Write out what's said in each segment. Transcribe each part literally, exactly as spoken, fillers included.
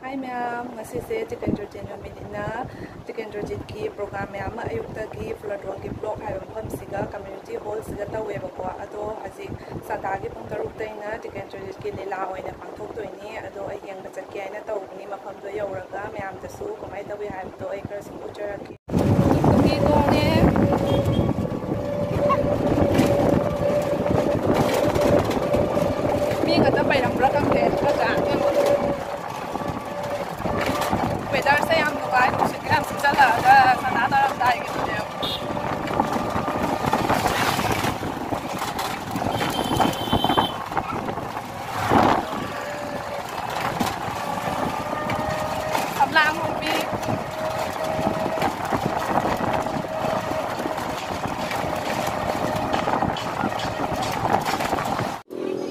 Hi ꯃꯌꯥꯝ, ꯉꯁꯤꯁꯦ Tikendrajit ꯅꯨꯃꯤꯠꯅꯤꯅ ꯇꯤꯀꯦꯟꯗ꯭ꯔꯖꯤꯠꯀꯤ program ꯃꯌꯥꯝ ꯑꯃ ꯑꯌꯨꯛꯇꯒꯤ ꯐꯨꯂꯗꯣꯜꯒꯤ block ꯍꯥꯏꯕ ꯃꯐꯝꯁꯤꯒ community hallꯁꯤꯒ ꯇꯧꯋꯦꯕꯀꯣ꯫ ꯑꯗꯣ ꯍꯧꯖꯤꯛ ꯁꯟꯗꯥꯒꯤ ꯄꯨꯡ ꯇꯔꯨꯛꯇꯩꯅ ꯇꯤꯀꯦꯟꯗ꯭ꯔꯖꯤꯠꯀꯤ ꯂꯤꯂꯥ ꯑꯣꯏꯅ ꯄꯥꯡꯊꯣꯛꯇꯣꯏꯅꯤ꯫ ꯑꯗꯣ ꯑꯩ ꯌꯦꯡꯕ ꯆꯠꯀꯦ ꯍꯥꯏꯅ ꯇꯧꯕꯅꯤ꯫ ꯃꯐꯝꯗꯣ ꯌꯧꯔꯒ ꯃꯌꯥꯝꯗꯁꯨ ꯀꯃꯥꯏꯅ ꯇꯧꯏ ꯍꯥꯏꯕꯗꯣ ꯑꯩ ꯈꯔ ꯁꯨꯝ ꯎꯠꯆꯔꯛꯀꯦ꯫ ꯀꯨꯀꯤ ꯇꯣꯡꯉꯦ꯫ ꯃꯤ ꯈꯛꯇ ꯄꯩꯔꯝꯕ꯭ꯔꯥ ꯈꯪꯗꯦ, ꯅꯠꯇ꯭ꯔꯥ? Weatherꯁꯦ ꯌꯥꯝ ꯅꯨꯡꯉꯥꯏ, ꯅꯨꯡꯁꯤꯠꯀ ꯌꯥꯝ ꯁꯤꯠꯆꯜꯂꯛꯑꯒ ꯁꯅꯥ ꯇꯥꯔꯝꯗꯥꯏꯒꯤꯗꯨꯅꯦ꯫ ꯁꯝꯂꯥꯡ ꯍꯣꯝꯃꯤ꯫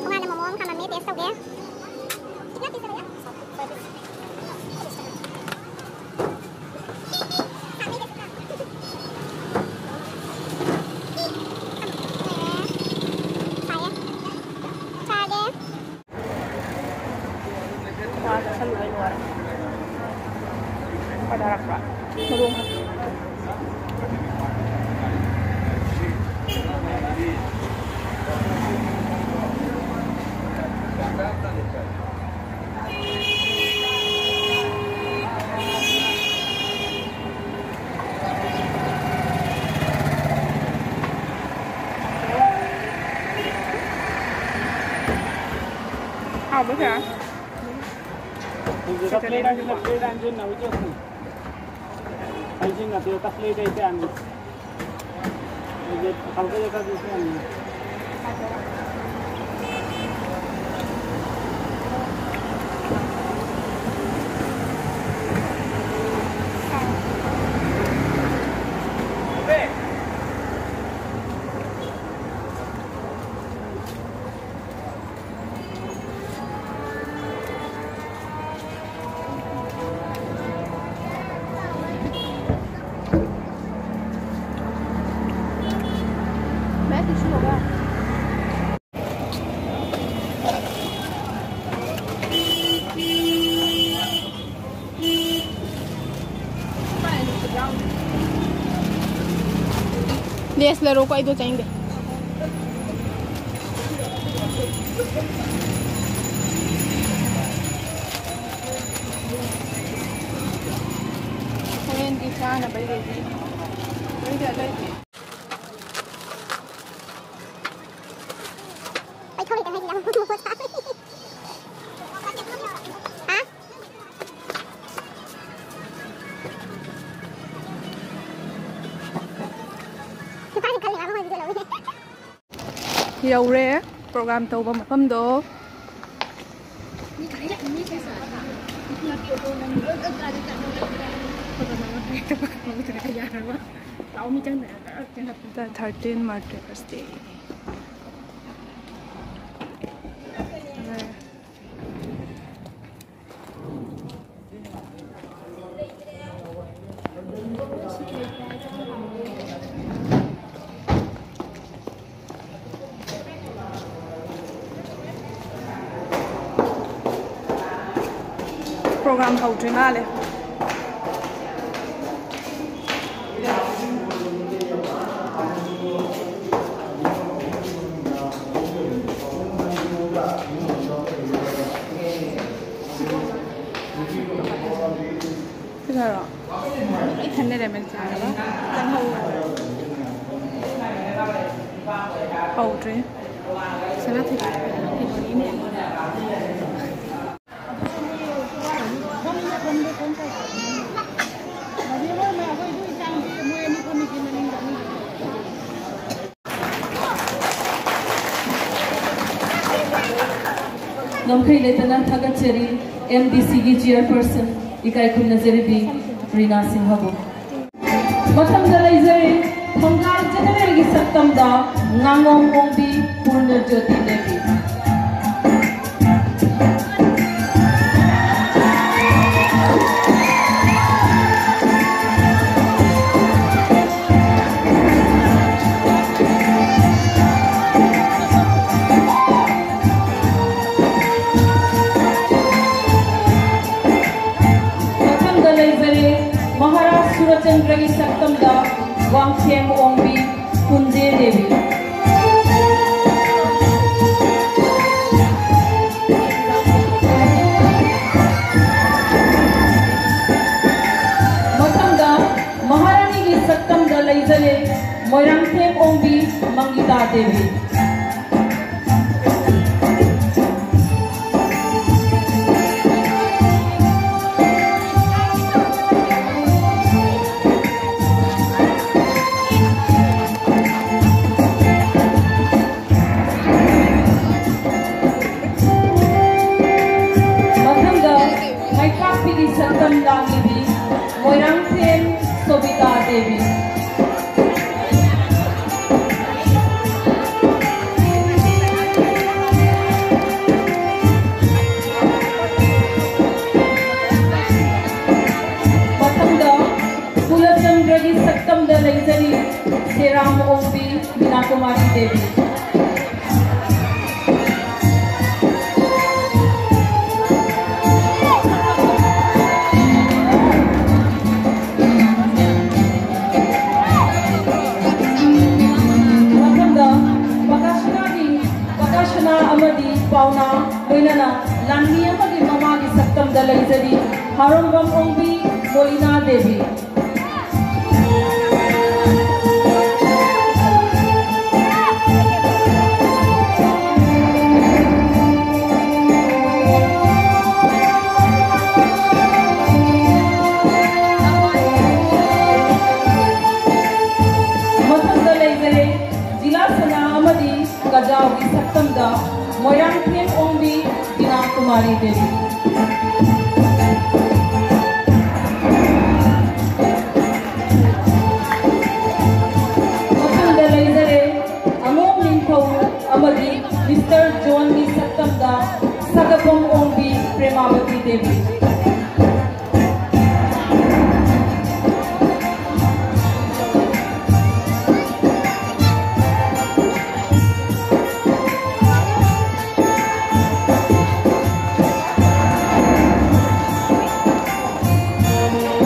ꯇꯣꯉꯥꯟꯅ ꯃꯣꯃꯣ ꯑꯃ ꯈꯥꯝꯃꯝꯃꯦ, taste ꯇꯧꯒꯦ꯫ ꯆꯥꯒꯦ꯫ ꯆꯥ ꯆꯥꯁꯜꯂꯨꯕꯩ ꯂꯣꯏꯔꯦ꯫ ꯐꯖꯔꯛꯄ꯭ꯔꯥ? ꯃꯔꯣꯡ ꯈꯛ꯫ ꯍꯥꯎꯕꯁꯦ꯫ ꯍꯧꯖꯤꯛ ꯀꯞꯂꯦꯠ ꯍꯥꯏꯁꯤꯅ ꯄ꯭ꯂꯦꯠ ꯍꯥꯏꯁꯤꯅ ꯍꯧꯖꯤꯛ ꯍꯥꯏꯁꯤꯅ ꯅꯠꯇꯦ, ꯀꯞꯂꯦꯠ ꯍꯥꯏꯁꯦ ꯌꯥꯝꯅ꯫ ꯍꯧꯖꯤꯛ ꯀꯜꯀꯇꯥꯗꯁꯨ ꯌꯥꯝꯅ꯫ Lace ꯂꯩꯔꯛꯎꯀꯣ, ꯑꯩꯗꯣ ꯆꯥꯅꯤꯡꯗꯦ꯫ ꯍꯣꯔꯦꯟꯒꯤ ꯆꯥꯅꯕ ready꯫ ꯑꯇꯩꯗꯤ, ꯑꯇꯩꯗꯤ꯫ ꯑꯩ ꯊꯧꯔꯤꯗ ꯉꯁꯤ ꯌꯥꯝ ꯃꯣꯃꯣ ꯆꯥꯔꯦ꯫ ꯍꯥ? ꯅꯨꯄꯥꯅ ꯈꯜꯂꯦ ꯃꯥ ꯃꯣꯏ video ꯂꯧꯋꯦ꯫ ꯌꯧꯔꯦ program ꯇꯧꯕ ꯃꯐꯝꯗꯣ꯫ The thirteen Martyrs' Day. Program ꯍꯧꯗ꯭ꯔꯤ ꯃꯥꯜꯂꯦ꯫ ꯀꯩꯗꯧꯔꯣ? ꯂꯣꯏ ꯊꯟꯅꯔꯦ ꯃꯦꯟ ꯆꯥꯔꯒ꯫ ꯆꯪꯍꯧꯔꯣ꯫ ꯍꯧꯗ꯭ꯔꯤ꯫ ꯁꯅꯥꯊꯣꯏ ꯐꯤꯕꯣꯅꯤꯅꯦ꯫ ꯉꯝꯈꯩ ꯂꯩꯇꯅ ꯊꯥꯒꯠꯆꯔꯤ ꯑꯦꯝ ꯗꯤ ꯁꯤꯒꯤ chairperson ꯏꯀꯥꯏ ꯈꯨꯝꯅꯖꯔꯤꯕꯤ ꯔꯤꯅꯥ ꯁꯤꯡꯍꯕꯨ꯫ ꯃꯊꯪꯗ ꯂꯩꯖꯔꯤ ꯊꯪꯒꯥꯜ generalꯒꯤ ꯁꯛꯇꯝꯗ ꯉꯥꯉꯣꯝ ꯑꯣꯡꯕꯤ ꯄꯨꯔꯅꯖꯣꯇꯤ ꯗꯦꯕꯤ꯫ ꯃꯊꯪꯗ ꯂꯩꯖꯔꯦ ꯃꯍꯥꯔꯥꯖ ꯁꯨꯔꯆꯟꯗ꯭ꯔꯒꯤ ꯁꯛꯇꯝꯗ ꯋꯥꯡꯈꯦꯝ ꯑꯣꯡꯕꯤ ꯗꯦꯕꯤ꯫ ꯃꯊꯪꯗ ꯃꯥꯏꯄꯥꯛꯄꯤꯒꯤ ꯁꯛꯇꯝ ꯂꯥꯡꯂꯤꯕꯤ ꯃꯣꯏꯔꯥꯡꯊꯦꯝ ꯁꯣꯕꯤꯇꯥ ꯗꯦꯕꯤ꯫ ꯃꯊꯪꯗ ꯀꯨꯂꯆꯟꯗ꯭ꯔꯒꯤ ꯁꯛꯇꯝꯗ ꯂꯩꯖꯔꯤ ꯁꯦꯔꯥꯝ ꯑꯣꯡꯕꯤ ꯃꯤꯅꯥ ꯀꯨꯃꯥꯔꯤ ꯗꯦꯕꯤ꯫ ꯃꯊꯪꯗ ꯄꯀꯥꯁꯅꯥꯒꯤ, ꯄꯀꯥꯁꯅꯥ ꯑꯃꯗꯤ ꯄꯥꯎꯅꯥ ꯂꯣꯏꯅꯅ ꯂꯥꯟꯃꯤ ꯑꯃꯒꯤ ꯃꯃꯥꯒꯤ ꯁꯛꯇꯝꯗ ꯂꯩꯖꯔꯤ ꯍꯥꯔꯣꯡꯕꯝ ꯑꯣꯡꯕꯤ ꯃꯣꯂꯤꯅꯥ ꯗꯦꯕꯤ꯫ ꯃꯊꯪꯗ ꯂꯩꯖꯔꯦ ꯖꯤꯂꯥ ꯁꯅꯥ ꯑꯃꯗꯤ ꯀꯖꯥꯎꯒꯤ ꯁꯛꯇꯝꯗ ꯃꯣꯏꯔꯥꯡꯊꯦꯝ ꯑꯣꯡꯕꯤ ꯕꯤꯅꯥ ꯀꯨꯃꯥꯔꯤ ꯗꯦꯕꯤ꯫ ꯃꯊꯪꯗ ꯂꯩꯖꯔꯦ ꯑꯉꯣꯝ ꯅꯤꯡꯊꯧ ꯑꯃꯗꯤ ꯃꯤꯁꯇꯔ ꯖꯣꯟꯒꯤ ꯁꯛꯇꯝꯗ ꯁꯒꯄꯝ ꯑꯣꯡꯕꯤ ꯄ꯭ꯔꯦꯃꯥꯕꯇꯤ ꯗꯦꯕꯤ꯫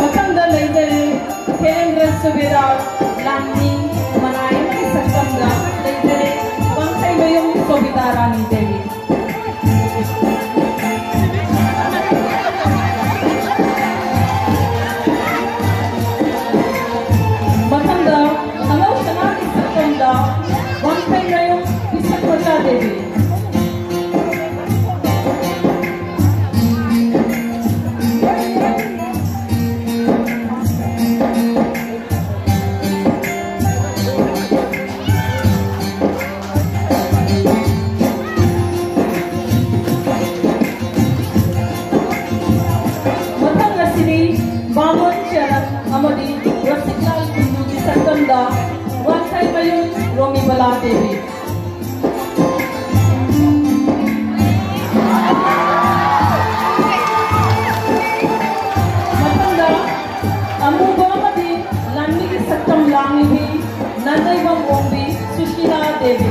ꯃꯊꯪꯗ ꯂꯩꯖꯔꯦ ꯈꯦꯔꯦꯟꯗ꯭ꯔ ꯁꯨꯕꯦꯗꯥꯔ ꯂꯥꯟꯃꯤ ꯃꯅꯥꯏ ꯑꯃꯒꯤ ꯁꯛꯇꯝꯗ ꯂꯩꯖꯔꯦ ꯋꯥꯡꯈꯩꯃꯌꯨꯝ ꯁꯣꯕꯤꯇꯥ ꯔꯥꯅꯤ ꯗꯦꯕꯤ꯫ ꯃꯊꯪꯗ ꯁꯅꯧ ꯁꯅꯥꯒꯤ ꯁꯛꯇꯝꯗ ꯋꯥꯡꯈꯩ ꯃꯊꯪꯗ ꯑꯃꯨꯕ ꯑꯃꯗꯤ ꯂꯥꯟꯃꯤꯒꯤ ꯁꯛꯇꯝ ꯂꯥꯡꯂꯤꯕꯤ ꯅꯥꯟꯗꯩꯕꯝ ꯑꯣꯡꯕꯤ ꯁꯨꯁꯤꯂꯥ ꯗꯦꯕꯤ꯫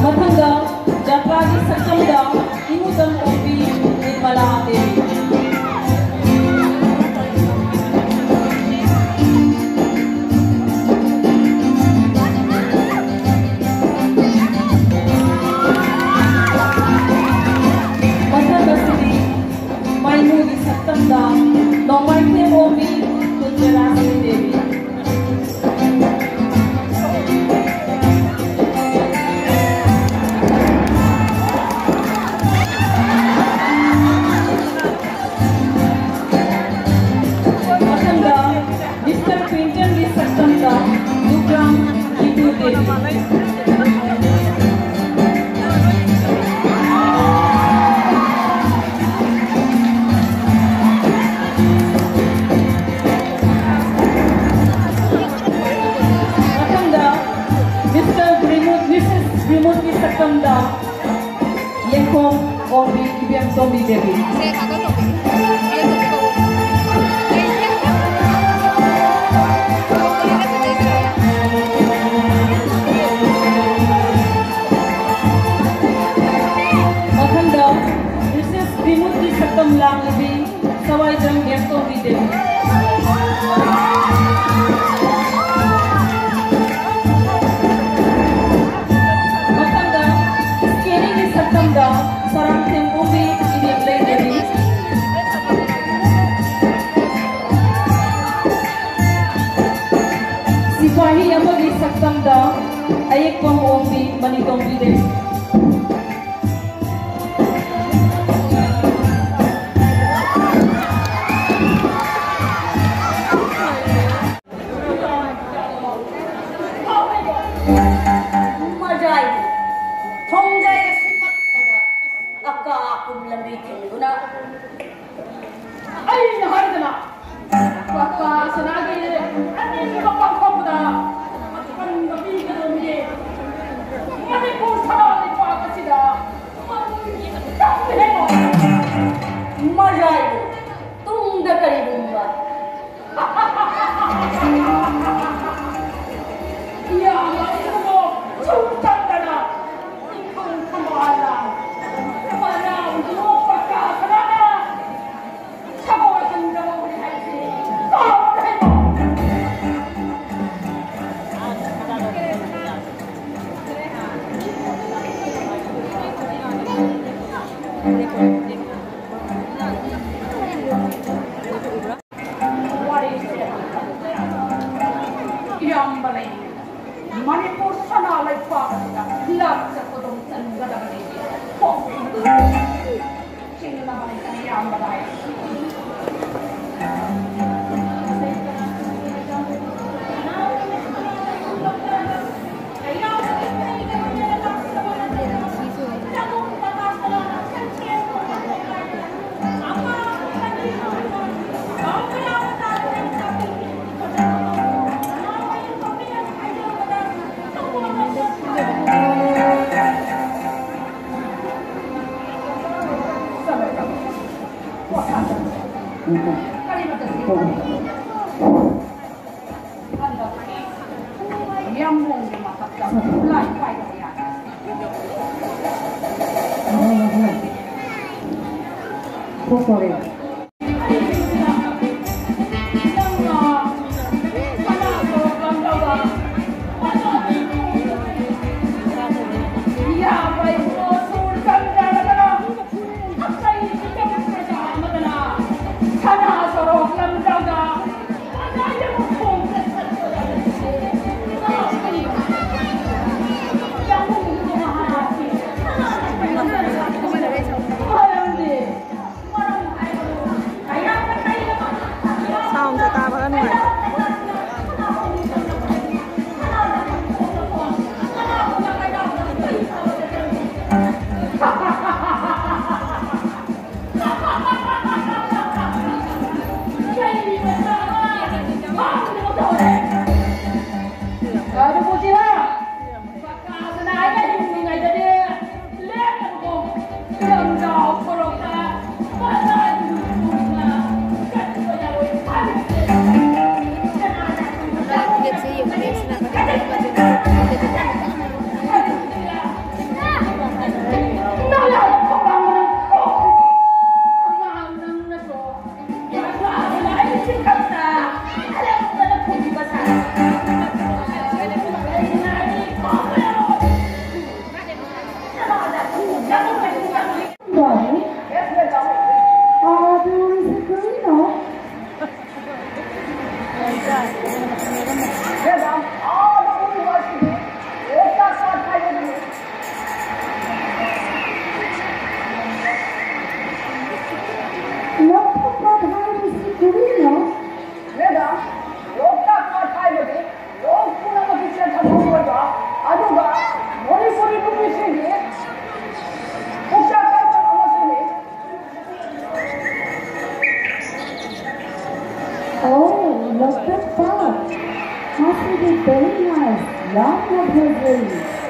ꯃꯊꯪꯗ ꯖꯥꯇ꯭ꯔꯥꯒꯤ ꯁꯛꯇꯝꯗ ꯏꯃꯨꯗꯝ ꯑꯣꯏꯕꯤ ꯅꯤꯔꯃꯂꯥ ꯗꯦꯕꯤ꯫ ꯃꯊꯪ ꯑꯁꯤꯗꯤ ꯃꯥꯏꯃꯨꯒꯤ ꯁꯛꯇꯝꯗ ꯅꯣꯡꯃꯥꯏꯊꯦꯝ ꯑꯣꯏꯕꯤ ꯀꯨꯟꯖꯔꯥꯁꯤ ꯗꯦꯕꯤ꯫ ꯃꯊꯪꯗ ꯃꯤꯁꯇꯔ ꯀ꯭ꯂꯤꯟꯇꯟꯒꯤ ꯁꯛꯇꯝꯗ ꯂꯨꯒ꯭ꯔꯥꯝ ꯒꯤꯇꯨ ꯗꯦꯕꯤ꯫ ꯃꯊꯪꯗ ꯃꯤꯁꯇꯔ ꯕ꯭ꯔꯤꯃꯨꯠ, ꯃꯤꯁꯦꯁ ꯕ꯭ꯔꯤꯃꯨꯠꯀꯤ ꯁꯛꯇꯝꯗ ꯌꯦꯡꯈꯣꯝ ꯑꯣꯡꯕꯤ ꯏꯕꯦꯝ ꯇꯣꯝꯕꯤ ꯗꯦꯕꯤ꯫ ꯃꯊꯪꯗ ꯃꯤꯁꯦꯁ ꯕ꯭ꯔꯤꯃꯨꯠꯀꯤ ꯁꯛꯇꯝ ꯂꯥꯡꯂꯤꯕꯤ ꯁꯋꯥꯏꯖꯝ ꯌꯦꯡꯇꯣꯝꯕꯤ ꯗꯦꯕꯤ꯫ ꯃꯊꯪꯗ ꯁ꯭ꯀꯦꯅꯤꯒꯤ ꯁꯛꯇꯝꯗ ꯁꯔꯥꯡꯊꯦꯝ ꯑꯣꯡꯕꯤ ꯏꯕꯦꯝꯂꯩ ꯗꯦꯕꯤ꯫ ꯁꯤꯄꯥꯍꯤ ꯑꯃꯒꯤ ꯁꯛꯇꯝꯗ ꯑꯌꯦꯛꯄꯝ ꯑꯣꯡꯕꯤ ꯃꯅꯤꯇꯣꯝꯕꯤ ꯗꯦꯕꯤ꯫ मजा आएगी। थम जाए ꯇꯝꯕ ꯂꯩ꯫ ꯃꯅꯤꯄꯨꯔ ꯁꯅꯥ ꯂꯩꯕꯥꯛ ꯑꯁꯤꯗ ꯂꯥꯛꯆ ꯈꯨꯗꯣꯡ ꯆꯟꯒꯗꯕꯅꯤ꯫ ꯆꯤꯡꯅꯕ ꯂꯩꯇꯅ ꯌꯥꯝꯕ ꯂꯥꯏ꯫ Madam, ꯑꯥꯗ ꯎꯔꯤꯕ ꯑꯁꯤꯗꯤ ꯂꯣꯛꯇꯥꯛ ꯄꯥꯠ ꯍꯥꯏꯕꯗꯨꯅꯤ꯫ ꯂꯣꯛꯇꯥꯛ ꯄꯥꯠ ꯍꯥꯏꯕꯁꯤ ꯀꯔꯤꯅꯣ? Madam, ꯂꯣꯛꯇꯥꯛ ꯄꯥꯠ ꯍꯥꯏꯕꯗꯤ ꯂꯣꯛ ꯄꯨꯝꯅꯃꯛꯀꯤ ꯆꯦꯟꯐꯝ ꯑꯣꯏꯕ, ꯑꯗꯨꯒ ꯃꯅꯤꯄꯨꯔꯤ ꯅꯨꯄꯤꯁꯤꯡꯒꯤ ꯄꯨꯛꯆꯦꯜ ꯀꯥꯏꯕ ꯑꯃꯁꯨꯅꯤ꯫ Oh, ꯂꯣꯛꯇꯥꯛ ꯄꯥꯠ꯫ Must be very nice. ꯌꯥꯝꯅ ꯐꯖꯩ꯫